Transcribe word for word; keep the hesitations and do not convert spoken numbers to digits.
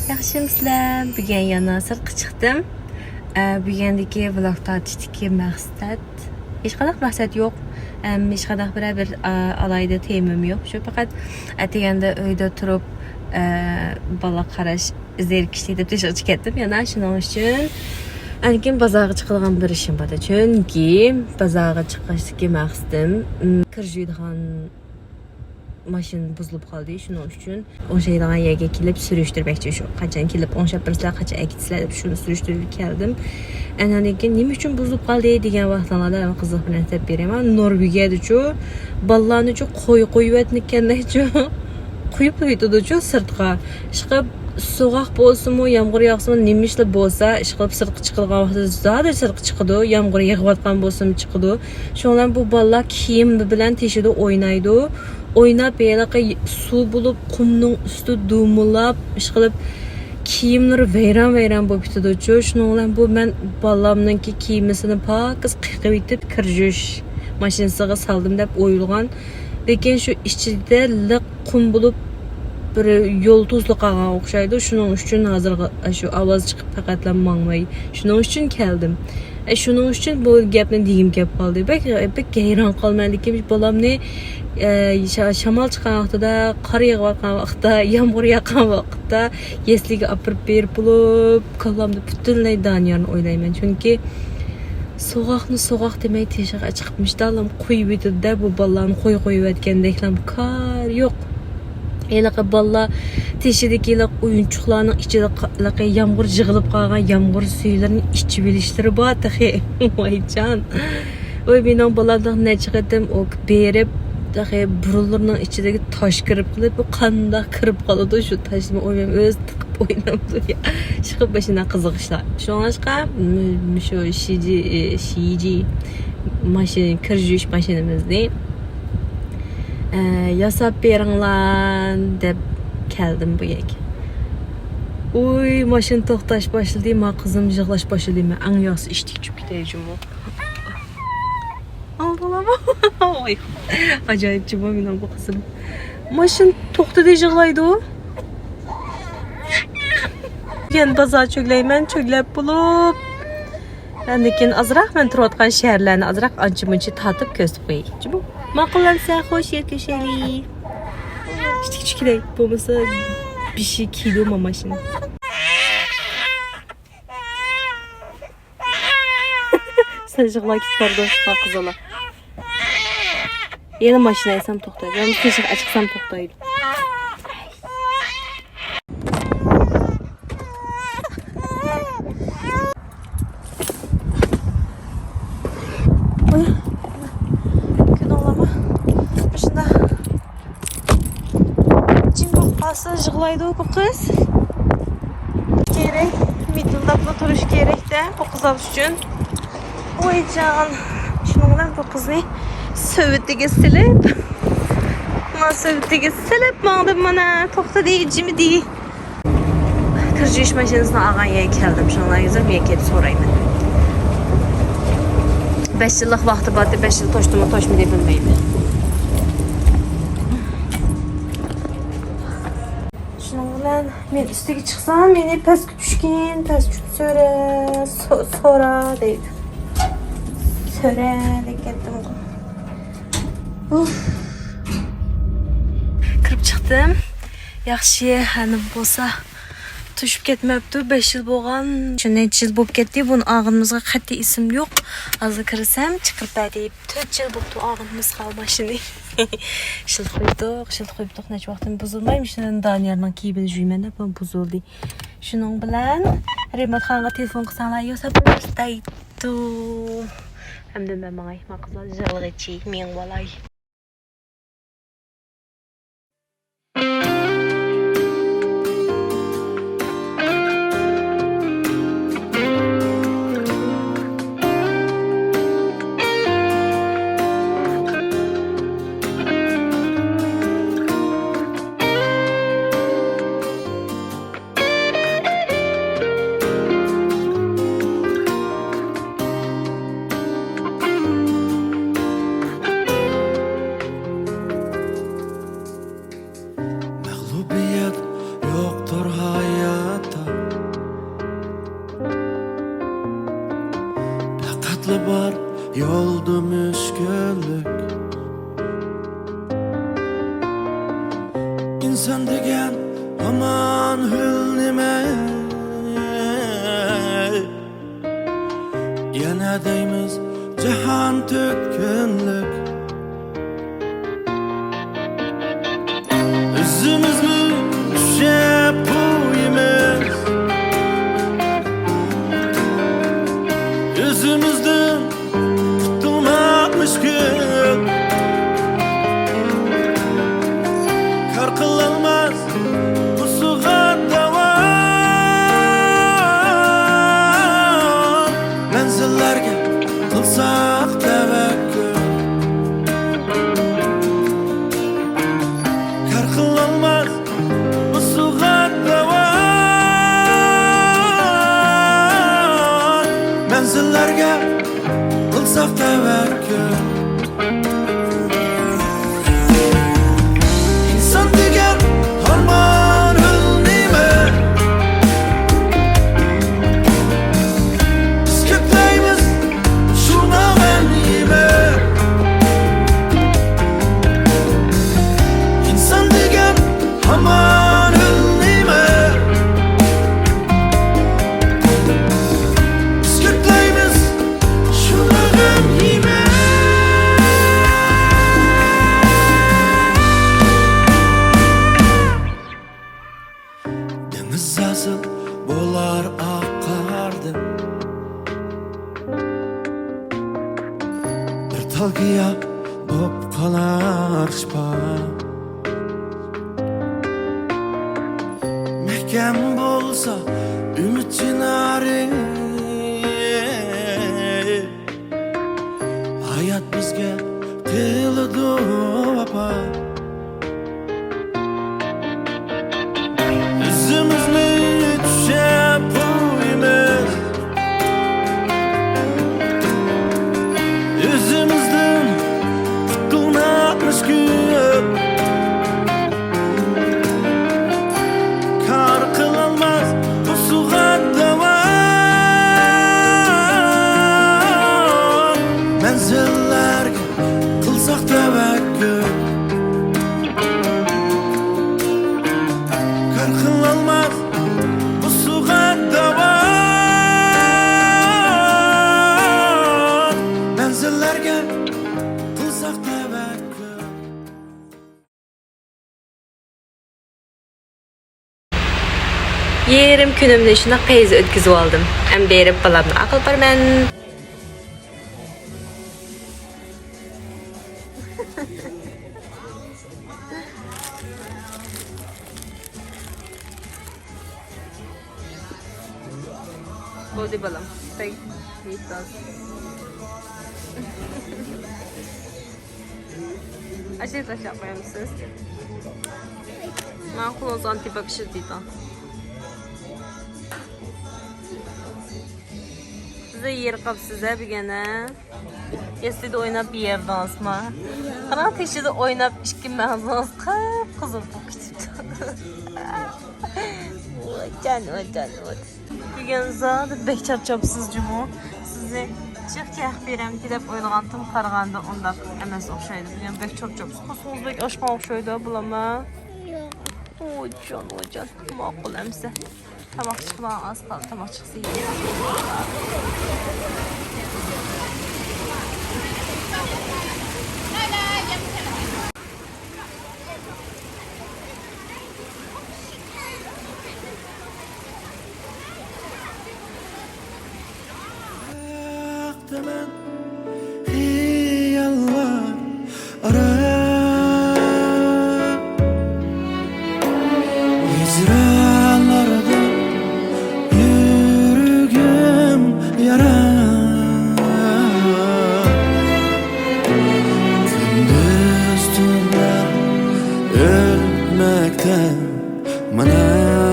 ياخشىمۇسىلەر؟ بۈگۈن يەنە سىرتقا چىقتىم. ئە، بۈگۈندىكى ۋلوگ تارتىشتىكى مەقسەت، ھېچقانداق مەقسەت يوق. ئەم، ھېچقانداق بىرەر بىر، ئە، ئالاھىدە تېمىم يوق. شۇ پەقەت ئەتىگەندە ئۆيدە تۇرۇپ، ئە، بالا قاراش، زېرىكىش دەپ تېشىغىچە كەتتىم يەنە. شۇنىڭ ئۈچۈن ئەنكىن بازارغا چىقىدىغان بىر ئىشىم بار. چۈنكى بازارغا چىقىشتىكى مەقسىتىم، ئىم، كىر يۇيىدىغان ماشىنا بۇزۇلۇپ قالدى. شۇنىڭ ئۈچۈن ئوڭشايدىغان يەرگە كېلىپ سۈرۈشتۈرمەكچى. شۇ قاچان كېلىپ ئوڭشاپ بېرىسىلەر، قاچان ئەكېتىسىلەر دەپ شۇنى سۈرۈشتۈرۈپ كەلدىم. ئەنەندىن كېيىن نېمە ئۈچۈن بۇزۇلۇپ قالدى دېگەن ۋاقتىڭلاردا ھەم قىزىق بىر نەرسە دەپ بېرەي. مانا نورۋېگىيەدىچۇ بالىلارنىچۇ قوي قويۇۋەتكەندەكچۇ قويۇپ قويۇۋېتىدۇچۇ سىرتقا. ئىشقىلىپ سوغۇق بولسىمۇ، يامغۇر ياغسىمۇ، نېمە ئىشلا بولسا، ئىشقىلىپ سىرتقا چىقىدىغان ۋاقتىدا زادى سىرتقا چىقىدۇ. يامغۇر يېغىۋاتقان بولسىمۇ چىقىدۇ. شۇنىڭ بىلەن بۇ بالىلار كىيىم بىلەن تېشىدا ئوينايدۇ. ئويناپ، ھېلىقى سۇ بولۇپ، قۇمنىڭ ئۈستى دومىلاپ، ئىشقىلىپ كىيىملىرى ۋەيران-ۋەيران بولۇپ كېتىدۇچۇ. شۇنىڭ بىلەن بۇ مەن بالامنىڭكى كىيىمىسىنى پاكىز قېقىۋېتىپ، كىر يۇيۇش ماشىنىسىغا سالدىم دەپ ئويلىغان. لېكىن شۇ ئىچىدە لىق قۇم بولۇپ، بىر يول توسۇلۇپ قالغان ئوخشايدۇ. شۇنىڭ ئۈچۈن ھازىرغا شۇ ئاۋاز چىقىپ پەقەتلا ماڭماي، شۇنىڭ ئۈچۈن كەلدىم. ئە، شۇنىڭ ئۈچۈن بۇ گەپنى دېگۈم كەپ قالدى. بەك، بەك ھەيران قالىمەن، لېكىن بالامنى، ئە، شا-، شامال چىققان ۋاقتىدا، قار يېغىۋاتقان ۋاقىتتا، يامغۇر ياغقان ۋاقىتتا يەسلىگە ئاپىرىپ بېرىپ بولۇپ، كاللامدا پۈتۈنلەي دانىيارنى ئويلايمەن. چۈنكى سوغۇقنى سوغۇق دېمەي تېشىغا چىقىپ مۇشتالام قويۇۋېتىدۇ-دە، بۇ بالىلارنى قوي قويۇۋەتكەندەكلا كار يوق. ھېلىقى بالىلار تېشىدىكى ھېلىقى ئويۇنچۇقلارنىڭ ئىچىدە قا-، ھېلىقى يامغۇر يىغىلىپ قالغان يامغۇر سۈيلىرىنى ئىچىۋېلىشلىرى بار تېخى. ۋايجان. ۋاي، مېنىڭ بالام تېخى نەچچە قېتىم ئۇ بېرىپ، تېخى بۇرۇنلىرىنىڭ ئىچىدىكى تاش كىرىپ قېلىپ، بۇ قانداق كىرىپ قالىدۇ شۇ تاشنى؟ ئويۇم ئۆزى تىقىپ ئوينامدۇ يا؟ ئىشقىلىپ مۇشۇنداق قىزىق ئىشلار. شۇڭلاشقا، م-، شۇ شىجى، ئى، شىجى ماشىنا، كىر يۇيۇش ماشىنىمىزنى، ئە، ياساپ بېرىڭلار دەپ كەلدىم بۇ يەرگە. ئۇي، ماشىنا توختاش باشلىدى، ما قىزىم يىغلاش باشلىدى. مەن ئەڭ ياخشى ئىشتىن چۈشۈپ كېتەي جۇمۇ. ئالدىڭلارمۇ؟ ۋاي، ئاجايىپ جۇمۇ مېنىڭ بۇ قىزىم. ماشىنا توختىدى، يىغلايدۇ. يەنە بازار چۆگلەيمەن، چۆگلەپ بولۇپ. ئاندىن كېيىن ئازراق مەن تۇرۇۋاتقان شەھەرلەرنى ئازراق ئانچە مۇنچە تارتىپ كۆرسىتىپ قوياي. جۇمۇ. ماقۇللانسا خوش يەر كۆشەيلى. كىچىك كىچىكلەي بولمىسا بېشى كىيدۇ ماشىنا. سەن يىغلاپ كېتىپ بارىدۇ، ھە، قىزىلا. يەنە ماشىنا ئەيسەم توختايدۇ. يەنە تېشىغا ئەچىقسام توختايدۇ. كۆردۈڭلارمۇ؟ مۇشۇنداق. جىم بولۇپ قالسا يىغلايدۇ بۇ قىز. كېرەك، مىدىلداپلا تۇرۇش كېرەكتە بۇ قىز ئالىش ئۈچۈن. ۋايجان، شۇنىڭ بىلەن بۇ قىزنى سۆۋىتىگە سېلىپ، مانا سۆۋىتىگە سېلىپ ماڭدىم، مانا توختىدى، جىمىدى. كىر يۇيۇش ماشىنىسىنى ئالغان يەرگە كەلدىم. شۇنىڭ بىلەن ھازىر مېنى كېلىپ سورايمەن. بەش يىللىق ۋاقتى بارتى، بەش يىل توشتىمۇ توشمىدى بىلمەيمەن. شۇنىڭ بىلەن مەن ئۈستىگە چىقسام، مېنى پەسكە چۈشكىن، پەس چۈشۈپ سۆرە، سو-، سورا دەيدۇ. سۆرە دەپ كەتتىم. ئۇف. كىرىپ چىقتىم. ياخشى، ھەنە بولسا توشۇپ كەتمەپتۇ، بەش يىل بولغان. شۇ نەچچە يىل بولۇپ كەتتى، بۇنى ئالغىنىمىزغا قەتئىي ئېسىم يوق. ھازىر كىرسەم، چىقىرىپ بەردى. تۆت يىل بوپتۇ ئالغىنىمىزغا ماشىنىنى. شىلت قويدۇق، شىلت قويۇپتۇق، نەچچە ۋاقىتتىن بۇزۇلماي، مۇشۇنى دانىيارنىڭ كىيىمىنى جۇيىمەن دەپ بۇزۇلدى. شۇنىڭ بىلەن رېمونتخانىغا تېلېفون قىلساڭلار، ياساپ بېرىمىز دەيدۇ. ئەمدى مەن ماڭاي، ماقۇل، يىغلىغىچى مېڭىۋالاي. يولدا مۈشكۈللۈك. ئىنسان دېگەن ھامان ھۆل نېمە؟ يەنە دەيمىز، جاھان تۆت كۈنلۈك. ئۆزىمىزمۇ چۈشەپ قويىمىز. ئۆزىمىزدىن قۇتۇلماق مۈشكۈل. كار قىلالماس بۇ سۇغا داۋا. مەنزىللەرگە قىلساق تەۋەككۈل. كار قىلالماس بۇ سۇغا داۋا. مەنزىللەرگە قىلساق تەۋەككۈل. ئىنسان دېگەن ھامان ھۆل نېمە؟ بىز كۆپلەيمىز شۇ ناغەم يېمە. ئىنسان دېگەن ھامان ھۆل نېمە؟ بىز كۆپلەيمىز شۇ ناغەم يېمە. دېڭىز ھاسىل بولار ئاق قاردىن، بىر تال گىياھ بوپ قالار شىپا. مەھكەم بولسا ئۈمىد چىنارى، ھايات بىزگە قىلىدۇ ۋاپا. ئۆزىمىزنى چۈشەپ قويىمىز. ئۆزىمىزدىن قۇتۇلماق مۈشكۈل. كار قىلالماس بۇ سۇغا داۋا. مەنزىللەرگە قىلساق تەۋەككۈل. كار قىلالماس بۇ سۇغا داۋا. مەنزىللەرگە قىلساق تەۋەككۈل. يېرىم كۈنۈمنى شۇنداق پەيزى ئۆتكۈزۈۋالدىم. ئەمدى بېرىپ بالامنى ئاقىلىپ بارىمەن. بولدى بالام. تەگ-، يېتىڭ. ئاشۇ تاشلاپ قويامسىز؟ ماڭا قولىڭىزغا ئانتىباك ئىشلىتىۋېتىڭ. سىز يېرىقاپسىز ھە بۈگۈن ھە؟ يەسلىدە ئويناپ يەۋدىڭىزما؟ قاراڭ، تېشىدا ئويناپ ئىككى مەڭزىڭىز قىپقىزىل بولۇپ كېتىپتۇ. ۋايجان، ۋايجان، ۋايجان. بۈگۈن زادى بەك چارچاپسىز جۇمۇ. سىزنى جىق كەيف بېرەمتى دەپ ئويلىغانتىم، قارىغاندا ئۇنداق ئەمەس ئوخشايدۇ. بۈگۈن بەك چارچاپسىز. قورسىقىڭىز بەك ئاچقان ئوخشايدۇ، بولامە؟ ياق. ۋايجان، ۋايجان. ماقۇل ئەمسە. تاماق چىقماغان ئاز قالدى، تاماق چىقسا يەيمىز. خىياللار ئارا ھىجرانلاردا يۈرىكىم يارا. كۈندۈز تۈنلەر ئۆتمەكتە مانا.